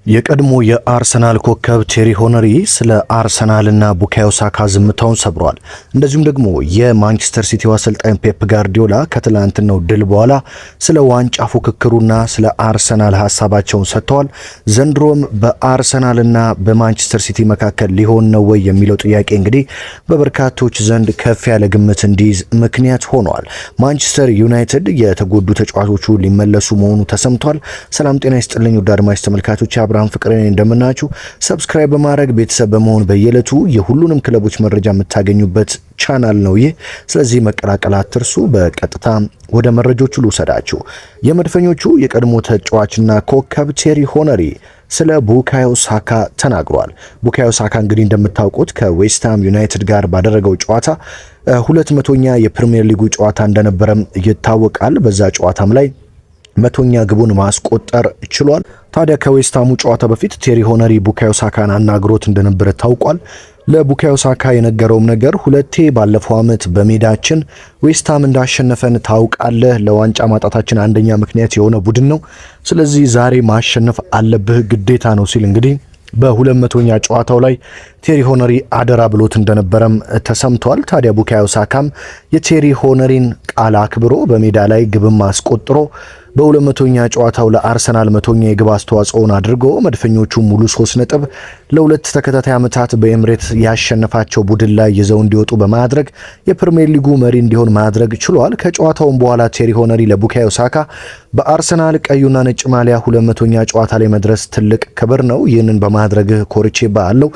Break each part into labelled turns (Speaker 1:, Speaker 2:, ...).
Speaker 1: የቀድሞ የአርሰናል ኮከብ ቴሪ ሆነሪ ስለ አርሰናልና ቡካዮ ሳካ ዝምታውን ሰብሯል። እንደዚሁም ደግሞ የማንቸስተር ሲቲው አሰልጣኝ ፔፕ ጋርዲዮላ ከትላንትናው ድል በኋላ ስለ ዋንጫ ፉክክሩና ስለ አርሰናል ሀሳባቸውን ሰጥተዋል። ዘንድሮም በአርሰናልና በማንቸስተር ሲቲ መካከል ሊሆን ነው ወይ የሚለው ጥያቄ እንግዲህ በበርካቶች ዘንድ ከፍ ያለ ግምት እንዲይዝ ምክንያት ሆኗል። ማንቸስተር ዩናይትድ የተጎዱ ተጫዋቾቹ ሊመለሱ መሆኑ ተሰምቷል። ሰላም ጤና ይስጥልኝ ውድ አድማጭ ተመልካቾች፣ አብርሃም ፍቅሬ እንደምናችሁ። Subscribe በማድረግ ቤተሰብ በመሆን በየዕለቱ የሁሉንም ክለቦች መረጃ የምታገኙበት ቻናል ነው ይህ። ስለዚህ መቀላቀል አትርሱ። በቀጥታ ወደ መረጆቹ ልውሰዳችሁ። የመድፈኞቹ የቀድሞ ተጫዋችና ኮከብ ቴሪ ሆነሪ ስለ ቡካዮ ሳካ ተናግሯል። ቡካዮ ሳካ እንግዲህ እንደምታውቁት ከዌስትሃም ዩናይትድ ጋር ባደረገው ጨዋታ 200ኛ የፕሪሚየር ሊጉ ጨዋታ እንደነበረም ይታወቃል። በዛ ጨዋታም ላይ 100ኛ ግቡን ማስቆጠር ችሏል። ታዲያ ከዌስትሃሙ ጨዋታ በፊት ቴሪ ሆነሪ ቡካዮ ሳካን አናግሮት እንደነበረ ታውቋል። ለቡካዮ ሳካ የነገረውም ነገር ሁለቴ ባለፈው ዓመት በሜዳችን ዌስትሃም እንዳሸነፈን ታውቃለህ። ለዋንጫ ማጣታችን አንደኛ ምክንያት የሆነ ቡድን ነው። ስለዚህ ዛሬ ማሸነፍ አለብህ ግዴታ ነው ሲል እንግዲህ በ200ኛ ጨዋታው ላይ ቴሪ ሆነሪ አደራ ብሎት እንደነበረም ተሰምቷል። ታዲያ ቡካዮ ሳካም የቴሪ ሆነሪን ቃል አክብሮ በሜዳ ላይ ግብም አስቆጥሮ በ200ኛ ጨዋታው ለአርሰናል 100ኛ የግብ አስተዋጽኦን አድርጎ መድፈኞቹ ሙሉ 3 ነጥብ ለሁለት ተከታታይ ዓመታት በኤምሬት ያሸነፋቸው ቡድን ላይ ይዘው እንዲወጡ በማድረግ የፕሪሚየር ሊጉ መሪ እንዲሆን ማድረግ ችሏል። ከጨዋታውም በኋላ ቴሪ ሆነሪ ለቡካዮ ሳካ በአርሰናል ቀዩና ነጭ ማሊያ 200ኛ ጨዋታ ላይ መድረስ ትልቅ ክብር ነው። ይህንን በማድረግህ ኮርቼብሃለሁ።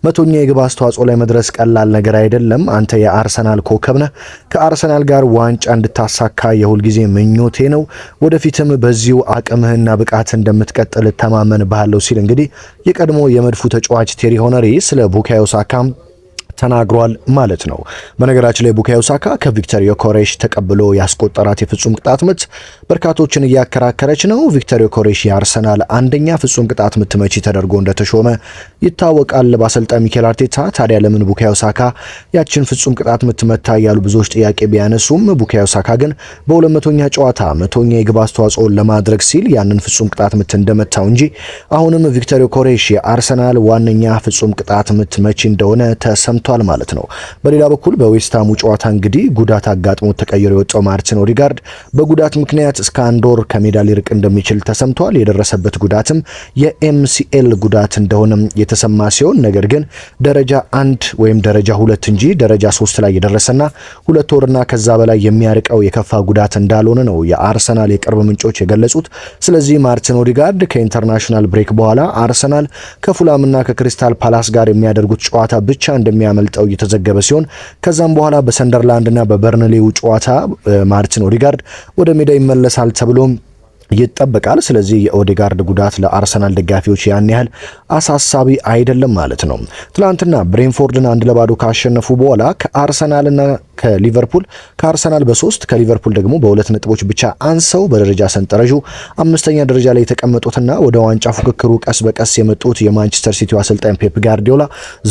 Speaker 1: 100ኛ የግብ አስተዋጽኦ ላይ መድረስ ቀላል ነገር አይደለም። አንተ የአርሰናል ኮከብ ነህ። ከአርሰናል ጋር ዋንጫ እንድታሳካ የሁልጊዜ ምኞቴ ነው። ወደፊትም በዚሁ አቅምህና ብቃት እንደምትቀጥል እተማመንብሃለሁ ሲል እንግዲህ የቀድሞ የመድፉ ተጫዋች ቴሪ ሆነሪ ስለ ቡካዮ ሳካም ተናግሯል ማለት ነው። በነገራችን ላይ ቡካዮ ሳካ ከቪክተር ዮኮሬሽ ተቀብሎ ያስቆጠራት የፍጹም ቅጣት ምት በርካቶችን እያከራከረች ነው። ቪክተር ዮኮሬሽ የአርሰናል አንደኛ ፍጹም ቅጣት ምት መቺ ተደርጎ እንደተሾመ ይታወቃል በአሰልጣኝ ሚኬል አርቴታ። ታዲያ ለምን ቡካዮ ሳካ ያችን ፍጹም ቅጣት ምት መታ እያሉ ብዙዎች ጥያቄ ቢያነሱም ቡካዮ ሳካ ግን በ200ኛ ጨዋታ 100ኛ የግብ አስተዋጽኦን ለማድረግ ሲል ያንን ፍጹም ቅጣት ምት እንደመታው እንጂ አሁንም ቪክተር ዮኮሬሽ የአርሰናል ዋነኛ ፍጹም ቅጣት ምት መቺ እንደሆነ ተሰምቷል ማለት ነው። በሌላ በኩል በዌስትሃሙ ጨዋታ እንግዲህ ጉዳት አጋጥሞ ተቀይሮ የወጣው ማርቲን ኦዲጋርድ በጉዳት ምክንያት እስከ አንድ ወር ከሜዳ ሊርቅ እንደሚችል ተሰምቷል። የደረሰበት ጉዳትም የ MCL ጉዳት እንደሆነም የተሰማ ሲሆን ነገር ግን ደረጃ 1 ወይም ደረጃ 2 እንጂ ደረጃ 3 ላይ የደረሰና 2 ወርና ከዛ በላይ የሚያርቀው የከፋ ጉዳት እንዳልሆነ ነው የአርሰናል የቅርብ ምንጮች የገለጹት። ስለዚህ ማርቲን ኦዲጋርድ ከ international break በኋላ አርሰናል ከፉላምና ከክሪስታል ፓላስ ጋር የሚያደርጉት ጨዋታ ብቻ እንደሚያመልጠው እየተዘገበ ሲሆን ከዛም በኋላ በሰንደርላንድና በበርንሌው ጨዋታ ማርቲን ኦዲጋርድ ወደ ሜዳ ይመለሳል ተብሎ ይጠበቃል። ስለዚህ የኦዴጋርድ ጉዳት ለአርሰናል ደጋፊዎች ያን ያህል አሳሳቢ አይደለም ማለት ነው። ትላንትና ብሬንፎርድን 1-0 ካሸነፉ በኋላ ከአርሰናልና ከሊቨርፑል፣ ከአርሰናል በ3፣ ከሊቨርፑል ደግሞ በ2 ነጥቦች ብቻ አንሰው በደረጃ ሰንጠረዡ አምስተኛ ደረጃ ላይ የተቀመጡትና ወደ ዋንጫ ፉክክሩ ቀስ በቀስ የመጡት የማንቸስተር ሲቲው አሰልጣኝ ፔፕ ጋርዲዮላ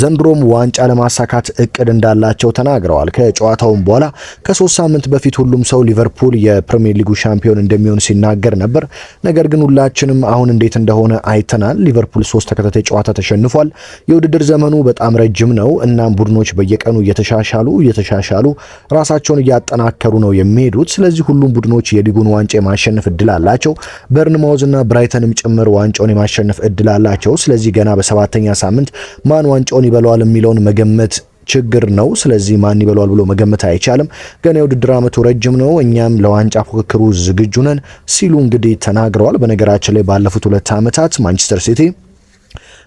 Speaker 1: ዘንድሮም ዋንጫ ለማሳካት እቅድ እንዳላቸው ተናግረዋል። ከጨዋታውም በኋላ ከ3 ሳምንት በፊት ሁሉም ሰው ሊቨርፑል የፕሪሚየር ሊጉ ሻምፒዮን እንደሚሆን ሲናገር ነበር። ነገር ግን ሁላችንም አሁን እንዴት እንደሆነ አይተናል። ሊቨርፑል ሶስት ተከታታይ ጨዋታ ተሸንፏል። የውድድር ዘመኑ በጣም ረጅም ነው። እናም ቡድኖች በየቀኑ እየተሻሻሉ እየተሻሻሉ ራሳቸውን እያጠናከሩ ነው የሚሄዱት። ስለዚህ ሁሉም ቡድኖች የሊጉን ዋንጫ የማሸነፍ እድል አላቸው። በርንማውዝ እና ብራይተንም ጭምር ዋንጫውን የማሸነፍ እድል አላቸው። ስለዚህ ገና በሰባተኛ ሳምንት ማን ዋንጫውን ይበላዋል የሚለውን መገመት ችግር ነው። ስለዚህ ማን ይበላዋል ብሎ መገመት አይቻልም። ገና የውድድር ዓመቱ ረጅም ነው። እኛም ለዋንጫ ፉክክሩ ዝግጁ ነን ሲሉ እንግዲህ ተናግረዋል። በነገራችን ላይ ባለፉት 2 ዓመታት ማንቸስተር ሲቲ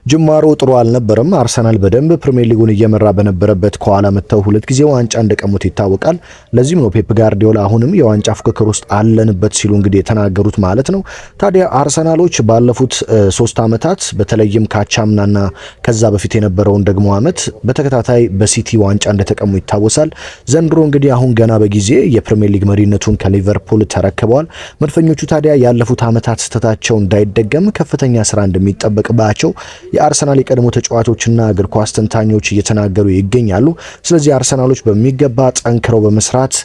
Speaker 1: ጅማሮ ጥሩ አልነበረም። አርሰናል በደንብ ፕሪሚየር ሊጉን እየመራ በነበረበት ከኋላ መጥተው ሁለት ጊዜ ዋንጫ እንደቀሙት ይታወቃል። ለዚህም ነው ፔፕ ጋርዲዮላ አሁንም የዋንጫ ፉክክር ውስጥ አለንበት ሲሉ እንግዲህ የተናገሩት ማለት ነው። ታዲያ አርሰናሎች ባለፉት 3 ዓመታት በተለይም ካቻምናና ከዛ በፊት የነበረውን ደግሞ ዓመት በተከታታይ በሲቲ ዋንጫ እንደተቀሙ ይታወሳል። ዘንድሮ እንግዲህ አሁን ገና በጊዜ የፕሪሚየር ሊግ መሪነቱን ከሊቨርፑል ተረክበዋል። መድፈኞቹ ታዲያ ያለፉት ዓመታት ስህተታቸው እንዳይደገም ከፍተኛ ስራ እንደሚጠበቅባቸው የአርሰናል የቀድሞ ተጫዋቾችና እግር ኳስ ተንታኞች እየተናገሩ ይገኛሉ። ስለዚህ አርሰናሎች በሚገባ ጠንክረው በመስራት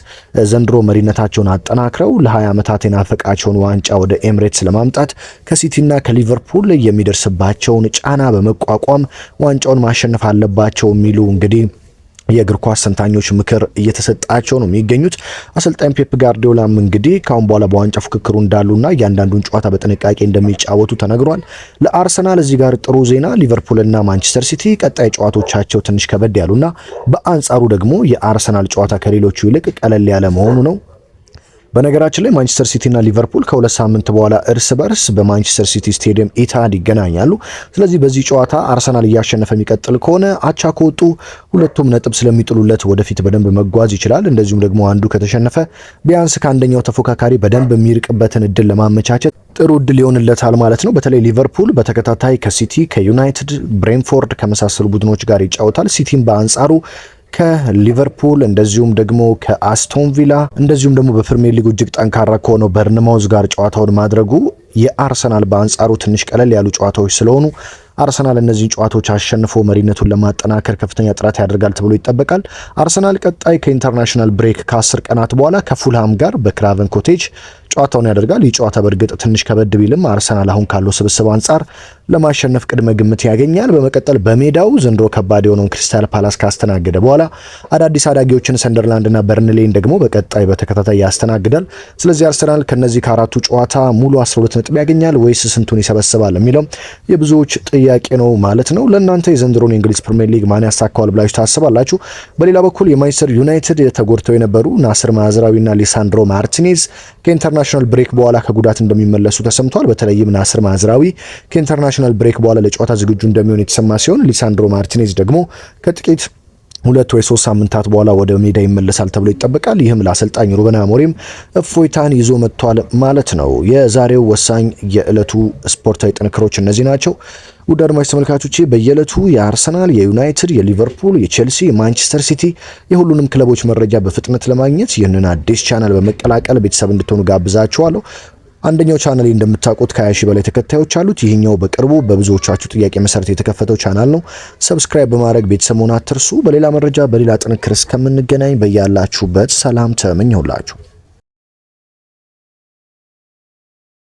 Speaker 1: ዘንድሮ መሪነታቸውን አጠናክረው ለ20 ዓመታት የናፈቃቸውን ዋንጫ ወደ ኤምሬትስ ለማምጣት ከሲቲና ከሊቨርፑል የሚደርስባቸውን ጫና በመቋቋም ዋንጫውን ማሸነፍ አለባቸው የሚሉ እንግዲህ የእግር ኳስ ተንታኞች ምክር እየተሰጣቸው ነው የሚገኙት። አሰልጣኝ ፔፕ ጋርዲዮላም እንግዲህ ካሁን በኋላ በዋንጫ ፉክክሩ እንዳሉና እያንዳንዱን ጨዋታ በጥንቃቄ እንደሚጫወቱ ተነግሯል። ለአርሰናል እዚህ ጋር ጥሩ ዜና ሊቨርፑልና ማንቸስተር ሲቲ ቀጣይ ጨዋታዎቻቸው ትንሽ ከበድ ያሉና በአንጻሩ ደግሞ የአርሰናል ጨዋታ ከሌሎቹ ይልቅ ቀለል ያለ መሆኑ ነው። በነገራችን ላይ ማንቸስተር ሲቲና ሊቨርፑል ከ2 ሳምንት በኋላ እርስ በርስ በማንቸስተር ሲቲ ስቴዲየም ኢትሃድ ይገናኛሉ። ስለዚህ በዚህ ጨዋታ አርሰናል እያሸነፈ የሚቀጥል ከሆነ፣ አቻ ከወጡ ሁለቱም ነጥብ ስለሚጥሉለት ወደፊት በደንብ መጓዝ ይችላል። እንደዚሁም ደግሞ አንዱ ከተሸነፈ ቢያንስ ከአንደኛው ተፎካካሪ በደንብ የሚርቅበትን እድል ለማመቻቸት ጥሩ እድል ይሆንለታል ማለት ነው። በተለይ ሊቨርፑል በተከታታይ ከሲቲ፣ ከዩናይትድ፣ ብሬንፎርድ ከመሳሰሉ ቡድኖች ጋር ይጫወታል። ሲቲም በአንጻሩ ከሊቨርፑል፣ እንደዚሁም ደግሞ ከአስቶን ቪላ፣ እንደዚሁም ደግሞ በፕሪሚየር ሊጉ እጅግ ጠንካራ ከሆነው በርንማውዝ ጋር ጨዋታውን ማድረጉ፣ የአርሰናል በአንጻሩ ትንሽ ቀለል ያሉ ጨዋታዎች ስለሆኑ አርሰናል እነዚህን ጨዋታዎች አሸንፎ መሪነቱን ለማጠናከር ከፍተኛ ጥረት ያደርጋል ተብሎ ይጠበቃል። አርሰናል ቀጣይ ከ international break ከ10 ቀናት በኋላ ከፉልሃም ጋር በክራቨን ኮቴጅ ጨዋታውን ያደርጋል። ይህ ጨዋታ በእርግጥ ትንሽ ከበድ ቢልም አርሰናል አሁን ካለው ስብስብ አንጻር ለማሸነፍ ቅድመ ግምት ያገኛል። በመቀጠል በሜዳው ዘንድሮ ከባድ የሆነውን ክሪስታል ፓላስ ካስተናገደ በኋላ አዳዲስ አዳጊዎችን ሰንደርላንድና በርንሌን ደግሞ በቀጣይ በተከታታይ ያስተናግዳል። ስለዚህ አርሰናል ከነዚህ ከአራቱ ጨዋታ ሙሉ 12 ነጥብ ያገኛል ወይስ ስንቱን ይሰበስባል የሚለው የብዙዎች ጥያቄ ነው ማለት ነው። ለእናንተ የዘንድሮን የእንግሊዝ ፕሪሚየር ሊግ ማን ያሳካዋል ብላችሁ ታስባላችሁ? በሌላ በኩል የማንቸስተር ዩናይትድ ተጎድተው የነበሩ ናስር ማዝራዊና ሊሳንድሮ ማርቲኔዝ ከ international break በኋላ ከጉዳት እንደሚመለሱ ተሰምቷል። በተለይም ናስር ማዝራዊ ከ international break በኋላ ለጨዋታ ዝግጁ እንደሚሆን የተሰማ ሲሆን፣ ሊሳንድሮ ማርቲኔዝ ደግሞ ከጥቂት 2 ወይ 3 ሳምንታት በኋላ ወደ ሜዳ ይመለሳል ተብሎ ይጠበቃል። ይህም ለአሰልጣኝ ሩበን አሞሪም እፎይታን ይዞ መጥቷል ማለት ነው። የዛሬው ወሳኝ የዕለቱ ስፖርታዊ ጥንቅሮች እነዚህ ናቸው። ውድ አድማጭ ተመልካቾቼ፣ በየዕለቱ የአርሰናል፣ የዩናይትድ፣ የሊቨርፑል፣ የቼልሲ፣ የማንቸስተር ሲቲ የሁሉንም ክለቦች መረጃ በፍጥነት ለማግኘት ይህንን አዲስ ቻናል በመቀላቀል ቤተሰብ እንድትሆኑ ጋብዛችኋለሁ። አንደኛው ቻናል እንደምታውቁት ከ20 ሺህ በላይ ተከታዮች አሉት። ይህኛው በቅርቡ በብዙዎቻችሁ ጥያቄ መሰረት የተከፈተው ቻናል ነው። Subscribe በማድረግ ቤተሰብ መሆን አትርሱ። በሌላ መረጃ በሌላ ጥንቅር እስከምንገናኝ በያላችሁበት ሰላም ተመኘሁላችሁ።